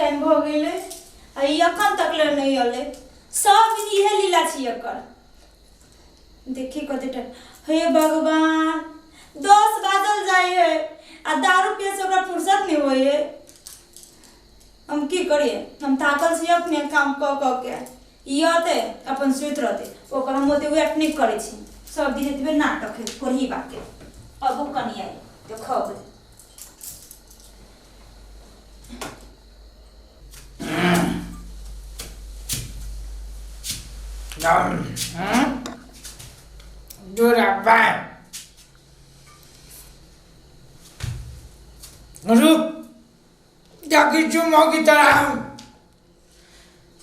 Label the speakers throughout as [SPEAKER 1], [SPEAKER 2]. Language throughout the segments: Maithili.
[SPEAKER 1] टाइम भऽ गेलै आ ई एखन तक ले नहि अयलै। सब दिन इहे लीला छी एकर। देखी कते टाइम। हे भगवान, 10 बाजल जाइ है आ दारू पिए से ओकरा फुर्सत नहि होइ है। हम की करिए, हम थाकल छी अपने काम कऽ कऽ के। ई अतै अपन सुति रहतै, ओकर हम ओते वेट नहि करै छी। सब दिन एतबे नाटक है कोढ़ी बाके। अब ओ कनि आइ देखब।
[SPEAKER 2] दूर रुक देखै छी मौगी तोरा हम।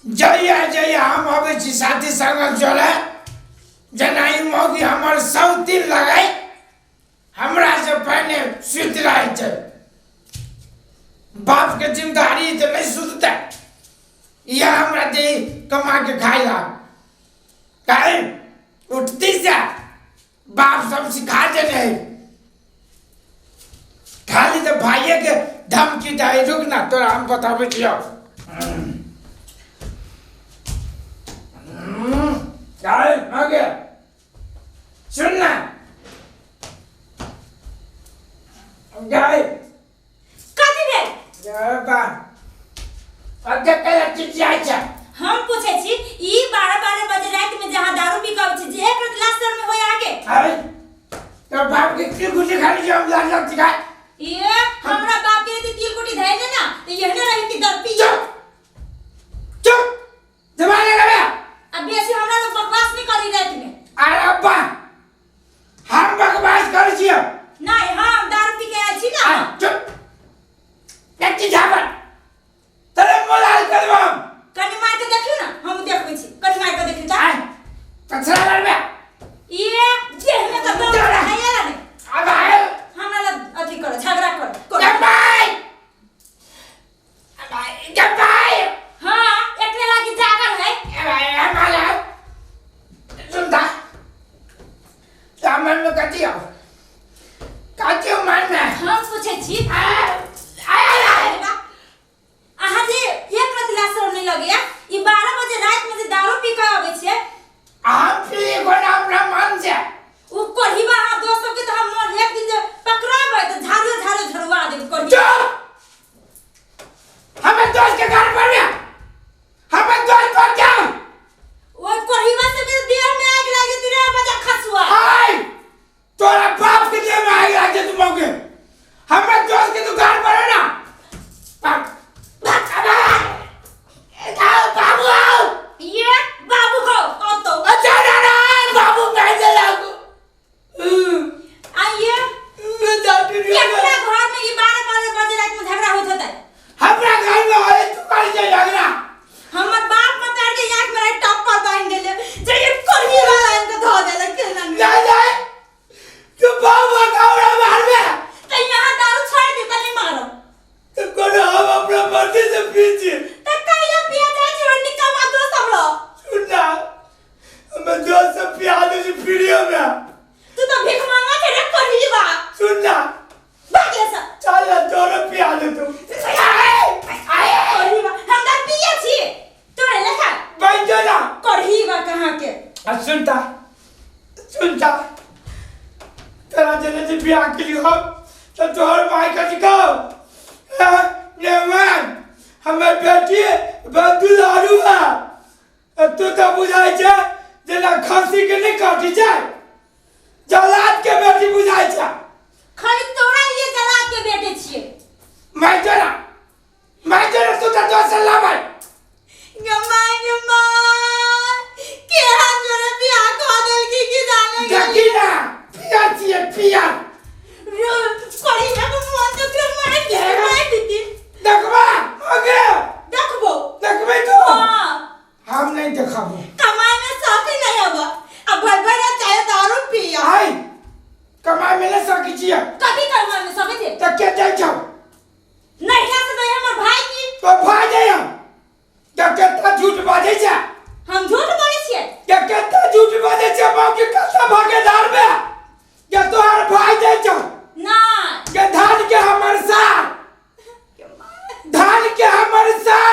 [SPEAKER 2] जहिया जहिया हम अबै छी साथी संग चले, जेना ई मौगी हमर सौतिन लगै, हमरा से पहिने सुति रहै छै। बाप के जिम्मेदारी तऽ नहि सुततै, इएह हमरा दे कमा के खाय ला। काहे उठती से बाप सब सिखा देने है, खाली तऽ भाइये के धमकी दे। रुक ना, तोरा हम बताबै छियौ। चल आगे सुन ना गाय।
[SPEAKER 1] कथी भेल?
[SPEAKER 2] बा अब देख के चिचियाइ छै।
[SPEAKER 1] हम पूछै छी, ई 12-12 बजे राति में जहाँ दारू पी के अबै छी, जे एक रात लास्ट में होय अहाँके?
[SPEAKER 2] अरे तो बाप के की खुशी खाली छै हम लाज लाज सिखाय।
[SPEAKER 1] ये हमरा बाप के रहते तिल कुटी धैले ना तो एहने रही कि दर पी।
[SPEAKER 2] चुप चुप जमाने लगे।
[SPEAKER 1] अब बेसी हमरा लोग बकवास नहीं करी राति में।
[SPEAKER 2] अरे अब्बा हम बकवास करै छियै?
[SPEAKER 1] नहीं, हम दारू पी के आयल छी ना।
[SPEAKER 2] आ, चुप कच्ची झापर तोरे मोलाल करबो हम।
[SPEAKER 1] कनी मार के देखियो ना, हम देखबै छी। कनी मार के देखियो त।
[SPEAKER 2] आय कचरा लड़बे।
[SPEAKER 1] ये देह में तो दम
[SPEAKER 2] तोरा।
[SPEAKER 1] है ना नहीं।
[SPEAKER 2] अब आयल।
[SPEAKER 1] हमरा लग अथी करो, झगड़ा करो। करो।
[SPEAKER 2] गप्पाई गप्पाई।
[SPEAKER 1] हाँ, एकरे लागी जागल है।
[SPEAKER 2] सुनता मन में कथी आओ कथी मन में?
[SPEAKER 1] हम पूछै छी, अहाँ जे एक रात लासर नहीं लगैया, ई 12 बजे राति में जे दारू पी के अबै छियै?
[SPEAKER 2] हम पी कोना हमरा मन से।
[SPEAKER 1] उ कोढ़ीबा अहाँ दोस्त सबके तऽ हम मोन एक दिन जे पकड़ाबै तऽ झाड़ू झाड़ू झड़ुआ देब कोढ़ी।
[SPEAKER 2] चुप, हमें दोस्त के घर पर में हमें दोस्त पर जाओ।
[SPEAKER 1] ओइ कोढ़ीबा सबके देह में आगि लागि जेतै रे बजा खसुआ।
[SPEAKER 2] आय तोरा बाप के देह में आगि लागि जेतौ मौके। हमें दोस्त के तू घर पर है ना। आओ बाबू आओ।
[SPEAKER 1] ये बाबू हो अतो।
[SPEAKER 2] अच्छा ना ना बाबू पैसे लागू।
[SPEAKER 1] आइए
[SPEAKER 2] मैं जाती नहीं।
[SPEAKER 1] केकरा घर में ई 12-12 बजे रात में झगड़ा होइत होतै?
[SPEAKER 2] हमरा घर में होए तू कर जे झगड़ा।
[SPEAKER 1] हमर बाप मतार के आँख में रात टप्पर बांध देले, जे ये कोढ़ी वाला इनके धो देलक केना नहीं।
[SPEAKER 2] नहीं नहीं तू बाबू का मार में।
[SPEAKER 1] त यहाँ दारू छोड़ दे त नहीं मारो।
[SPEAKER 2] तो कोनो हम अपना मर्जी से पी छी।
[SPEAKER 1] त कैला पिया जाय छी और निकमा दोस्त हम लोग?
[SPEAKER 2] सुन ना, हमें दोस्त सब पिया दे छी पीढ़ियों में।
[SPEAKER 1] तू तो भीख मांगा छे रे कोढ़ी बा।
[SPEAKER 2] सुन ना,
[SPEAKER 1] भाग ले सब।
[SPEAKER 2] चल ना तोरो पिया दे तू।
[SPEAKER 1] कोढ़ी बा हम त पिया छी तोरे लेखा।
[SPEAKER 2] बैठ जा ना।
[SPEAKER 1] कोढ़ी बा कहाँ के?
[SPEAKER 2] आ सुनता सुनता, तेरा जने जे बियाह के लिए हम तो तोहर माई का सिखाओ नेमान हमें बेटी बदुलारू है। तू तो बुझाई छे जेना खसी के नहीं काटी जाए, जलाद के बेटी बुझाई छे।
[SPEAKER 1] खाली तोरा ये जलाद के बेटे छिए।
[SPEAKER 2] मैं जरा मैं जरा तू तो दोस्त लाबै।
[SPEAKER 1] गमाय गमाय के हम जरा बियाह कह देल की की जाने।
[SPEAKER 2] देखी ना पिया छिए पिया।
[SPEAKER 1] रो कोड़ी में को मन तो के मार दे मार दीती।
[SPEAKER 2] देखबा आगे।
[SPEAKER 1] देखबो।
[SPEAKER 2] देखबे तू?
[SPEAKER 1] हां।
[SPEAKER 2] हम नहीं देखबो।
[SPEAKER 1] कमाई में शौक ही नहीं अब, अब भर भर चाहे दारू पिया।
[SPEAKER 2] आई कमाई में नहीं सकी छिए।
[SPEAKER 1] कभी कमाई में सकी छिए?
[SPEAKER 2] त के जाइ छौ?
[SPEAKER 1] नहीं से तो हमर भाई की।
[SPEAKER 2] तो भाई जाइ हम त केतना झूठ बाजै छै।
[SPEAKER 1] हम झूठ बोलै छियै?
[SPEAKER 2] के केतना झूठ बाजै छै बाप के कत्ता भागेदार में के तोहर भाई जाइ छौ?
[SPEAKER 1] नहीं।
[SPEAKER 2] के धान के हमर सार, धान के हमर सार।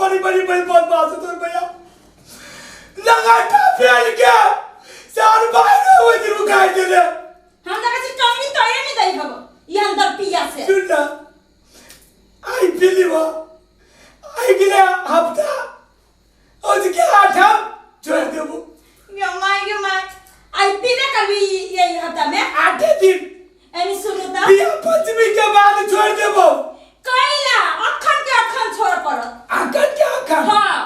[SPEAKER 3] बड़ी बड़ी बड़ी बदमाश है तोर भैया लगाता फेल के सार बाहर हो दिन उखाड़ देले
[SPEAKER 1] हम देखै छी टंगनी तोड़े नहि दै हब ई अंदर पिया से
[SPEAKER 3] सुन ना आई पीलीवा आई गेले हफ्ता उसके आठम छोड़ देबो
[SPEAKER 1] गे my गे my आई पीबे करबी ये हफ्ता में
[SPEAKER 3] आठे दिन
[SPEAKER 1] एनी सुनू त
[SPEAKER 3] बिया पंचमी के बाद छोड़ देबो
[SPEAKER 1] कैला अखन के अखन छोड़ पड़त
[SPEAKER 3] आखन के आखन
[SPEAKER 1] हाँ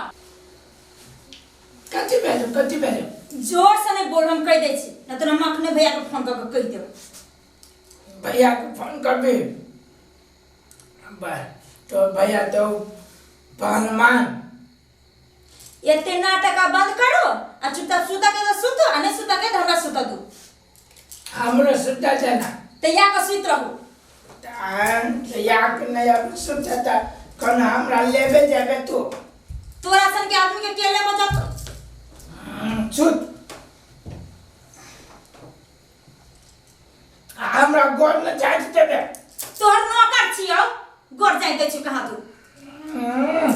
[SPEAKER 2] कथी भेलो कथी भेलो
[SPEAKER 1] जोर से नहीं बोल हम कह दै छी न तो हम अखने भैया के फोन कऽ के कहि देब
[SPEAKER 2] भैया के फोन करबी बस तो भैया तो पहलवान
[SPEAKER 1] एते नाटक आब बंद करो आ चुपचाप सुता के तो सुतो आ नहीं सुता के तो हमरा सुता दू
[SPEAKER 2] हमरो सुता जाना
[SPEAKER 1] तऽ या के सुति रहू
[SPEAKER 2] या के नहीं अब सुता था कौन हमरा लेबे जाबे तू
[SPEAKER 1] तोरा सन के आदमी के केले बचत
[SPEAKER 2] सुत हमरा गोर न जाय देबे
[SPEAKER 1] तोहर नौकर छियौ गोर जाय दै छियौ कहाँ तू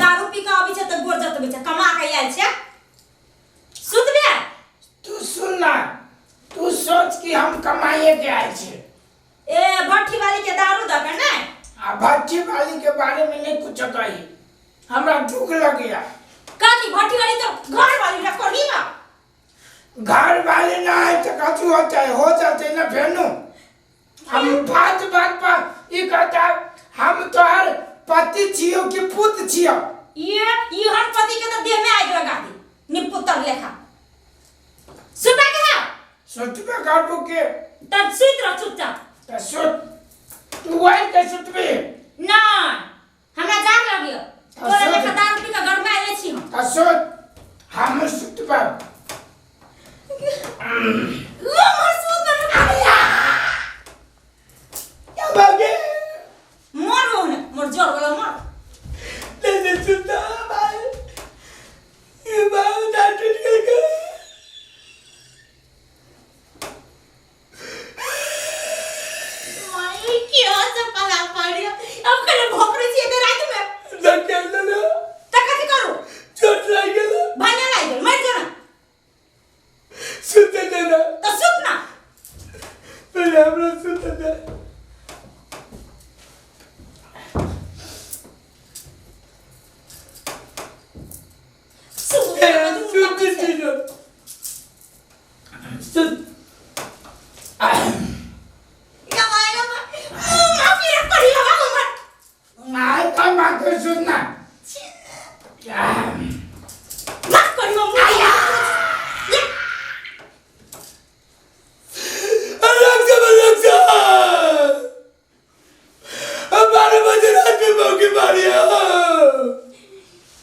[SPEAKER 1] दारू पी के अबै छै तऽ गोर जतबै छै कमा के आयल छै सुतबे
[SPEAKER 2] तू सुन ना तू सोच कि हम कमाइए के आयल छी
[SPEAKER 1] ए भट्ठी वाली के दारू दऽ के नहि
[SPEAKER 2] आ भट्ठी वाली के बारे में नहीं कुछ कही हमरा दुख लगिया
[SPEAKER 1] कथी भट्ठी वाली तो घर वाली ना करही ना
[SPEAKER 2] घर वाले ना है तो कथू होता है हो जाते ना फेनु हम बात बात पर ई कहता हम तोहर पति छियो कि पुत छियो
[SPEAKER 1] ये ई हर पति के तो देह में आग लगा दी निपुतर लेखा सुतबे के है
[SPEAKER 2] सुतबे करबू के
[SPEAKER 1] तब सुत रह चुपचाप
[SPEAKER 2] त सुत तू वही के सुतबी
[SPEAKER 1] ना हमरा जाग लगियो तोरा
[SPEAKER 2] सुत।
[SPEAKER 1] लेखा दारू पी के घर में आइले छी हम
[SPEAKER 2] त सुत हम सुतबे
[SPEAKER 1] लो मोर सुत ना
[SPEAKER 3] क्या भागे
[SPEAKER 1] मोर हो ने मोर जोर वाला मोर
[SPEAKER 3] नहीं नहीं सुनता भाई ये बाल दांत टूट गए
[SPEAKER 1] माई क्या से पला पड़ी अब कने भोपरे छी एते रात में
[SPEAKER 3] धक्के देलो
[SPEAKER 1] त कथी करू
[SPEAKER 3] चोट लाग गेलो
[SPEAKER 1] भाने लागि गेल मर जो ना
[SPEAKER 3] सुते देना
[SPEAKER 1] त सुत ना
[SPEAKER 3] पहले हमरा सुते दे
[SPEAKER 1] सुत
[SPEAKER 3] सुते दिनो सुत
[SPEAKER 1] या माई या माई माफी रे पड़ी हवा हमर
[SPEAKER 2] माय तो माके सुनना
[SPEAKER 1] माफ करियो आया
[SPEAKER 3] अलग से अलग से अब 12 बजे रात में मौके मारी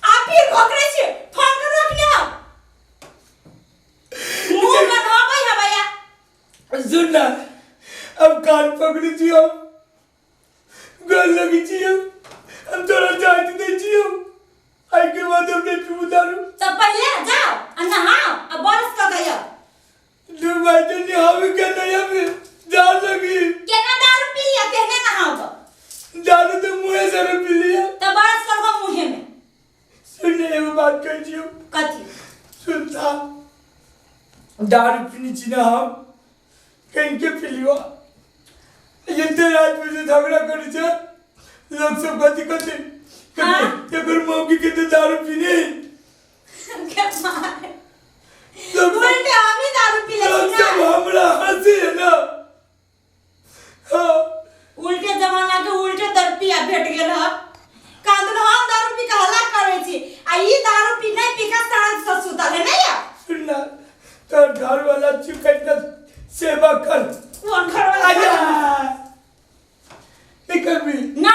[SPEAKER 1] आप फिर भोकरे छी फोन करू अखने हम मुंह बनवाबै हवैया
[SPEAKER 3] सुन ना अब कान पकड़ी छी हम गल लगी छी हम तोरा जात दे छी हम आई के बाद हम नहीं पीबू दारू
[SPEAKER 1] तऽ पहिले जाओ आ नहाओ आ बरस कऽ गयो
[SPEAKER 3] दू भाई तो निहावे के नहीं हमें जा लगी
[SPEAKER 1] केना दारू पी लिया तेहने नहाओ तऽ
[SPEAKER 3] दारू तो मुँहे से पी लिया
[SPEAKER 1] तऽ बरस करबो मुँहे में
[SPEAKER 3] सुन एगो बात कहै छी हम
[SPEAKER 1] कथी
[SPEAKER 3] सुनता दारू पीनी छी ना हम कहीं के पी लियो एते रात में जे झगड़ा करै छै लोग सब कथी कथी
[SPEAKER 1] हाँ?
[SPEAKER 3] एकर मौगी के तो दारू पीने
[SPEAKER 1] के मारे
[SPEAKER 3] लोग सब
[SPEAKER 1] उल्टे हम ही दारू पी ले
[SPEAKER 3] लोग
[SPEAKER 1] छी
[SPEAKER 3] सब
[SPEAKER 1] ना
[SPEAKER 3] हमरा हंसी है ना हाँ
[SPEAKER 1] उल्टे जमाना के उल्टे दरपिया भेट गेल ह कांदन हम दारू पी के हल्ला करै छी आ ई दारू पी नहीं पी के शांत से सुतल है नहीं या
[SPEAKER 3] सुनना तो घर वाला चिकन का सेवा कर
[SPEAKER 1] कोन घर वाला
[SPEAKER 3] आजा नहीं करबी
[SPEAKER 1] ना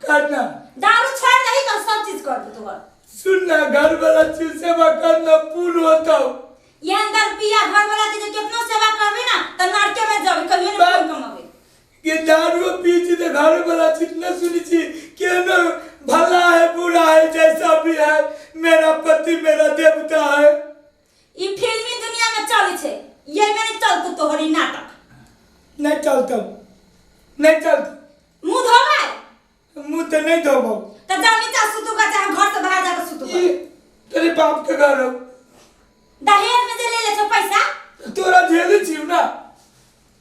[SPEAKER 3] करना
[SPEAKER 1] दारू छोड़ दही तो सब चीज कर दू तोहर
[SPEAKER 3] सुनना घर वाला चीज सेवा करना पूर्ण होता हो
[SPEAKER 1] ये अंदर पिया घर वाला के जे केतनो सेवा करबे ना त नरके में जबे कहियो ने
[SPEAKER 3] बात-
[SPEAKER 1] पुण्य कमाबे
[SPEAKER 3] कि दारू पी छी तो घर वाला चीज न सुनी छी के न भला है बुरा है जैसा भी है मेरा पति मेरा देवता है
[SPEAKER 1] ई फिल्मी दुनिया में चलै छै ये में नहीं चलतो तोहर ई नाटक
[SPEAKER 3] नहीं चलता नहीं चलता
[SPEAKER 1] मुंह धोबै
[SPEAKER 3] मुँह तो नहीं धोबो
[SPEAKER 1] त जाओ नीचा सुतू का चाहे घर से बाहर जाके सुतू
[SPEAKER 3] घर हो।
[SPEAKER 1] दहेज में जे ले ले छौ पैसा।
[SPEAKER 3] तोरा झेले छियौ ना।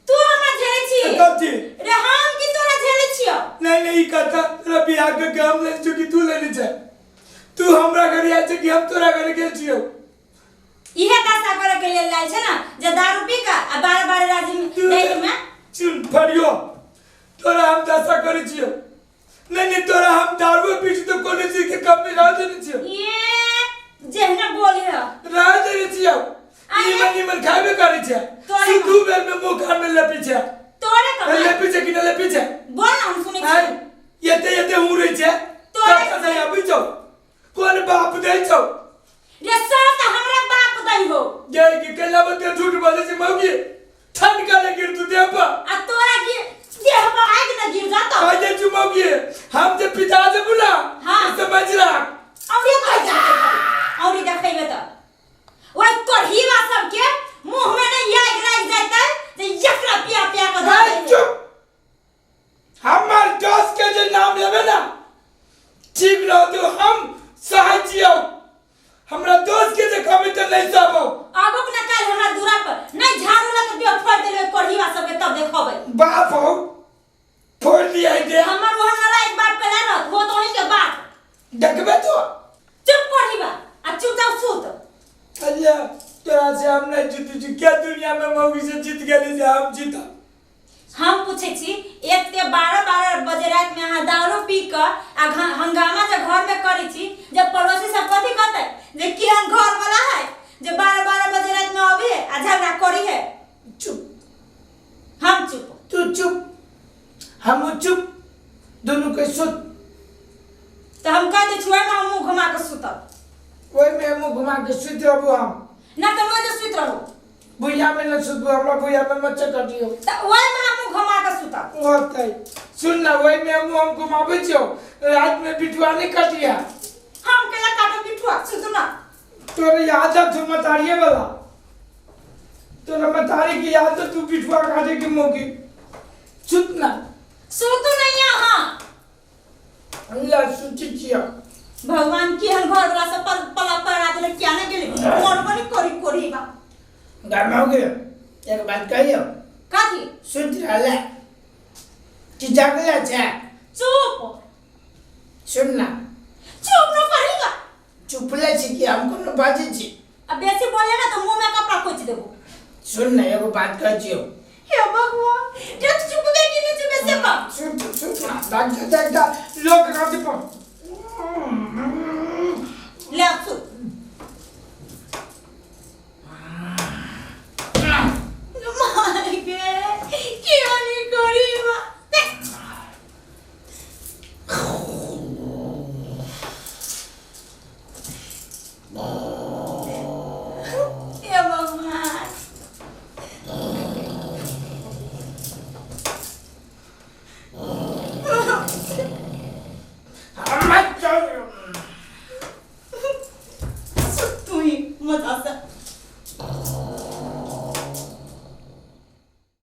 [SPEAKER 1] तू हमरा झेले छी।
[SPEAKER 3] कथी?
[SPEAKER 1] रे हम की तोरा झेले छियौ?
[SPEAKER 3] नहीं नहीं, ई कथा तोरा बियाह के हम लेने छियौ कि तू लेने छै? तू हमरा घरे आयल छै कि हम तोरा घरे गेल छियौ?
[SPEAKER 1] इहे दशा करे के लेल लायल छै ना जे दारू पी के आ बार बार राजी
[SPEAKER 3] तू
[SPEAKER 1] राति में।
[SPEAKER 3] चुन फरियो, तोरा हम दशा करै छियौ। नहीं नहीं, तोरा हम दारू पी छी तऽ कोनो चीज के कमी रह देने छियौ।
[SPEAKER 1] ये जेहना बोली है
[SPEAKER 3] रह देने छियौ।
[SPEAKER 1] अरे।
[SPEAKER 3] निमन निमन खाबे करै छै।
[SPEAKER 1] तोरे
[SPEAKER 3] दू बेर में मुँह कान में लपी छै।
[SPEAKER 1] तोरे कमाई।
[SPEAKER 3] लपी छै कि नहि लपी छै?
[SPEAKER 1] बोल ना, हम सुनै
[SPEAKER 3] आय,
[SPEAKER 1] छी।
[SPEAKER 3] एते एते उड़ै छै।
[SPEAKER 1] तोरे
[SPEAKER 3] कतऽ से आबै छौ? कोन बाप दै छौ?
[SPEAKER 1] रे सब तऽ हमरा बाप दै हो।
[SPEAKER 3] गे कि कैला बते झूठ बोले छै मौगी? ठनका ले गिर तू देह पर।
[SPEAKER 1] आ तोरा गिर देह पर आगि न गिर जातो।
[SPEAKER 3] कह दे छु मौगी, हम जे पिता जे बुला।
[SPEAKER 1] हाँ।
[SPEAKER 3] समझ रख।
[SPEAKER 1] औरी कह दे, औरी देखैबे तऽ ओइ कोढ़ीवा सबके मुंह में नहीं आगि लागि जातै जे एकरा पिया पिया के धऽ
[SPEAKER 3] हाय,
[SPEAKER 1] देबै।
[SPEAKER 3] चुप। हमर दोस्त के जे नाम लेबे ना ठीक रह दो, हम सहै छियौ। हमरा दोस्त के जे कहबै तऽ नहीं सहबौ।
[SPEAKER 1] आबो के ना काल्हि हमरा दूरा पर नहीं झाड़ू लऽ के दियौ, फोड़ि देबै कोढ़ीवा सबके तब देखबै।
[SPEAKER 3] बाप हो फोड़ लिया दे।
[SPEAKER 1] हमर ओहन नालायक बाप के नहि रहत हो तो के बाप।
[SPEAKER 3] देखबे तो।
[SPEAKER 1] चुप कोढ़ीवा आ चुपचाप सुत।
[SPEAKER 3] अल्लाह तोरा से हम नहीं जीतू छी, क्या दुनिया में मौगी से जीत गेली जे हम जीतब?
[SPEAKER 1] हम पूछे छी, एक ते 12-12 बजे रात में अहाँ दारू पी के आ हंगामा जे घर में करै छी, जब पड़ोसी सब कथी कहतै जे केहन घर वाला है जे 12-12 बजे रात में आबे आ झगड़ा करी है?
[SPEAKER 2] चुप।
[SPEAKER 1] हम चुप।
[SPEAKER 2] तू चुप, हम चुप, दोनों के सुत।
[SPEAKER 1] तो हम कह दे छुआ में हम मुंह घुमा के सुतब।
[SPEAKER 2] ओहि में मुंह घुमा के सुत रहबो हम।
[SPEAKER 1] ना तो रोज सुत रहो।
[SPEAKER 2] भुइया में न सुतबो, हमरा भुइया में मच्छर कटियो।
[SPEAKER 1] तो ओहि में हम मुंह घुमा के सुतब।
[SPEAKER 2] होतै सुन ना, ओहि में हम मुंह घुमाबै छियौ, रात में बिटुआ नहीं कटिया।
[SPEAKER 1] हम केला काटो बिटुआ सुतू ना।
[SPEAKER 3] तोरे आदत हो मतारिये वाला, तोरा मतारी की आदत, तू बिटुआ काटे के मौकी।
[SPEAKER 2] सुत ना।
[SPEAKER 1] सुतू नहीं अहाँ।
[SPEAKER 2] अल्लाह सुति छियौ।
[SPEAKER 1] भगवान केहन घर वाला सब पला पड़ा देले क्या ने गेले मरबनी करी करी बा।
[SPEAKER 2] गामो के एक बात कहियो।
[SPEAKER 1] काथी?
[SPEAKER 2] सुत रहला कि जागला छै?
[SPEAKER 1] चुप।
[SPEAKER 2] सुन ना।
[SPEAKER 1] चुप न करीगा।
[SPEAKER 2] चुपले छी कि हम कोनो बाजै छी?
[SPEAKER 1] अब बेसी बोले ना तो मुंह में कपड़ा कोच देबो।
[SPEAKER 2] सुन ना, एगो बात कहै छियौ।
[SPEAKER 1] हे भगवान, जब चुपबे कि नहीं चुपे से बा।
[SPEAKER 2] सुन सुन ना, दाग दाग दाग लोग रात पर।